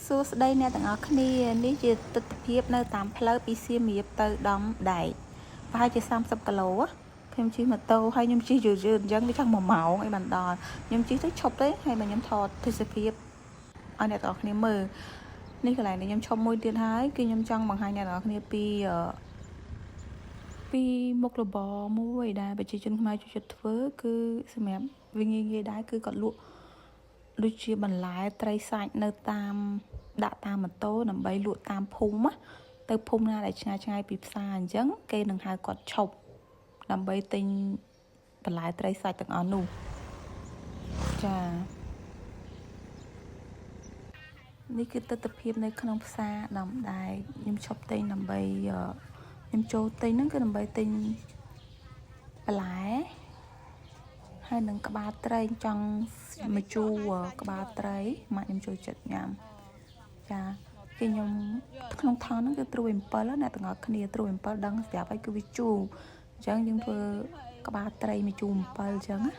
សួស្តីអ្នកទាំងអស់គ្នានេះជាទិដ្ឋភាពនៅតាមផ្លូវពីសៀមរាបទៅដំដែកប្រហែលជា30គីឡូខ្ញុំជិះម៉ូតូហើយខ្ញុំជិះយឺតៗអញ្ចឹងវាចង់1ម៉ោងអីបានដល់ខ្ញុំជិះទៅឈប់ទេហើយមកខ្ញុំថតទេសភាពឲ្យអ្នកទាំងអស់គ្នាមើលនេះកន្លែងនេះខ្ញុំឈប់មួយទៀតហើយគឺខ្ញុំចង់បង្ហាញអ្នកទាំងអស់គ្នាពីមុខរបរមួយដែលប្រជាជនខ្មែរចូលចិត្តធ្វើគឺសម្រាប់វាងាយៗដែរគឺគាត់លក់ដូចជាបន្លែត្រីសាច់នៅតាមដាក់តាមម៉ូតូដើម្បីលក់តាមភូមិណាទៅភូមិណាដែលឆ្ងាយឆ្ងាយពីផ្សារអញ្ចឹងគេនឹងហៅគាត់ឈប់ដើម្បីទិញបន្លែត្រីសាច់ទាំងអស់នោះចានេះគឺទិដ្ឋភាពនៅក្នុងផ្សារដំដែកខ្ញុំឈប់ទិញដើម្បីខ្ញុំចូលទិញហ្នឹងគឺដើម្បីទិញបន្លែហើយនឹងក្បាលត្រីចង់មកជូរក្បាលត្រីម៉ាក់ខ្ញុំចូលចិត្តញ៉ាំចាគេខ្ញុំក្នុងថង់ហ្នឹងគឺត្រួយអំពិលអ្នកទាំងអស់គ្នាត្រួយអំពិលដឹងស្រាប់ហើយគឺវាជូរអញ្ចឹងយើងធ្វើក្បាលត្រីមកជូរអំពិលអញ្ចឹងណា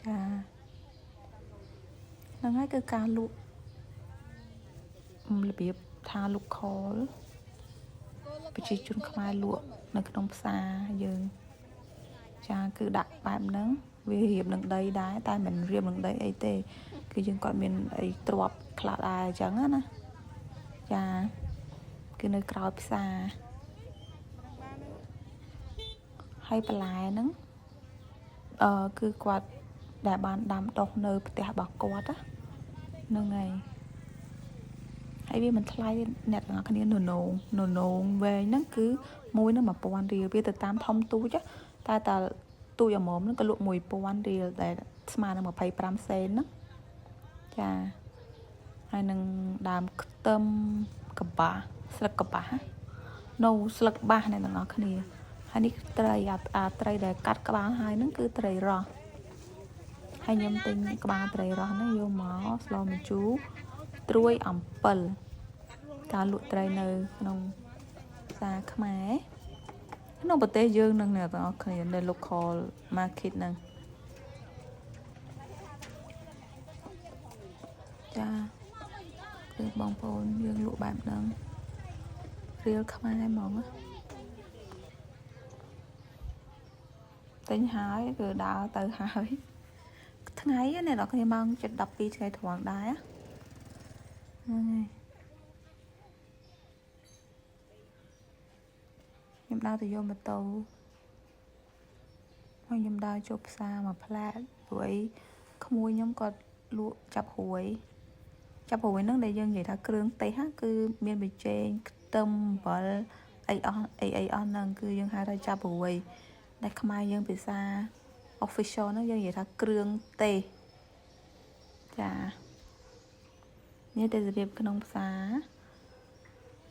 ចាហ្នឹងហើយគឺការលក់របៀបថា local ប្រជាជនខ្មែរលក់នៅក្នុងផ្សារយើងចាគឺដាក់បែបហ្នឹងវារៀបនឹងដីដែរតែមិនរៀបនឹងដីអីទេគឺយើងគាត់មានអីទ្របខ្លះដែរអញ្ចឹងណាចាគឺនៅក្រោយផ្សារហើយបន្លែហ្នឹងគឺគាត់ដែលបានដាំដុះនៅផ្ទះរបស់គាត់ណាហ្នឹងហើយហើយវាមិនថ្លៃអ្នកទាំងអស់គ្នាននងននងវែងហ្នឹងគឺមួយនឹង1000រៀលវាទៅតាមធំទូចតែតាទូចអមហ្នឹងក៏លក់1000រៀលដែលស្មើនឹង25សេនហ្នឹងចាហើយនឹងដើមខ្ទឹមកបាសស្លឹកកបាសនៅស្លឹកបាសអ្នកទាំងអស់គ្នាហើយនេះត្រីអាត្រីដែលកាត់ក្បាលហើយហ្នឹងគឺត្រីរ៉ស់ហើយខ្ញុំទិញក្បាលត្រីរ៉ស់ហ្នឹងយកមកស្លម្ជូរត្រួយអំពិលការលក់ត្រីនៅក្នុងផ្សារខ្មែរក្នុងប្រទេសយើងនឹងអ្នកទាំងអស់គ្នានៅ local market ហ្នឹងចាគឺបងប្អូនយើងលក់បែបហ្នឹងរៀលខ្មែរហ្មងណាទិញហើយគឺដើរទៅហើយថ្ងៃអ្នកនរគ្នាម៉ោង7:12ថ្ងៃត្រង់ដែរហ្នឹងហើយខ្ញុំដើរទៅយកម៉ូតូហើយខ្ញុំដើរចូលផ្សារមួយផ្លែតព្រោះអីក្មួយខ្ញុំគាត់លក់ចាប់ហួយចាប់ហួយហ្នឹងដែលយើងនិយាយថាគ្រឿងទេសគឺមានប៊ីចេងខ្ទឹមអំបិលអីអស់អីអីអស់ហ្នឹងគឺយើងហៅថាចាប់ហួយដែលខ្មែរយើងភាសា official ហ្នឹងយើងនិយាយថាគ្រឿងទេសចានេះទេសភាពក្នុងផ្សារ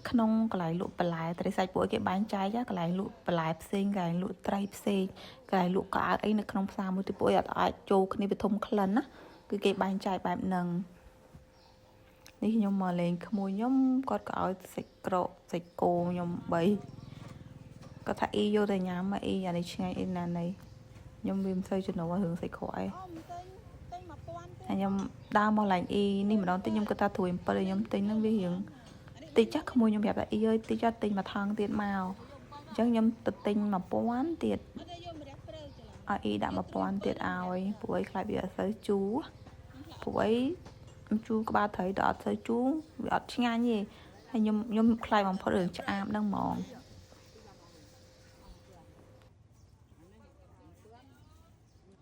ក្នុងកន្លែងលក់បន្លែត្រីសាច់ពួកគេបែងចែកកន្លែងលក់បន្លែផ្សេងកន្លែងលក់ត្រីផ្សេងកន្លែងលក់កៅអីនៅក្នុងផ្សារមួយទីពួកអត់អាចចូលគ្នាវាធំក្លិនណាគឺគេបែងចែកបែបហ្នឹងនេះខ្ញុំមកលេងក្មួយខ្ញុំគាត់ក៏ឲ្យសាច់ក្រកសាច់គោខ្ញុំ3គាត់ថាអ៊ីយកទៅញ៉ាំអ៊ីអានេះឆ្ងាញ់អីណានេះខ្ញុំវាមិនសូវចំណូលរឿងសាច់ក្រកអីហើយខ្ញុំដើរមកឡើងអ៊ីនេះម្ដងតិចខ្ញុំគិតថាត្រួយ7ខ្ញុំទិញហ្នឹងវារៀងតិចចាស់ក្មួយខ្ញុំប្រាប់ថាអ៊ីអើយតិចចាស់ទិញមួយថងទៀតមកអញ្ចឹងខ្ញុំទៅទិញ1000ទៀតឲ្យអ៊ីដាក់1000ទៀតឲ្យព្រោះអីខ្លាចវាអត់សូវជូរព្រោះអីជូរក្បាលត្រីទៅអត់សូវជូរវាអត់ឆ្ងាញ់ទេហើយខ្ញុំខ្លាចបំផុតរឿងឆ្អាបហ្នឹងហ្មង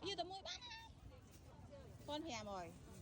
យកតែមួយបាន1500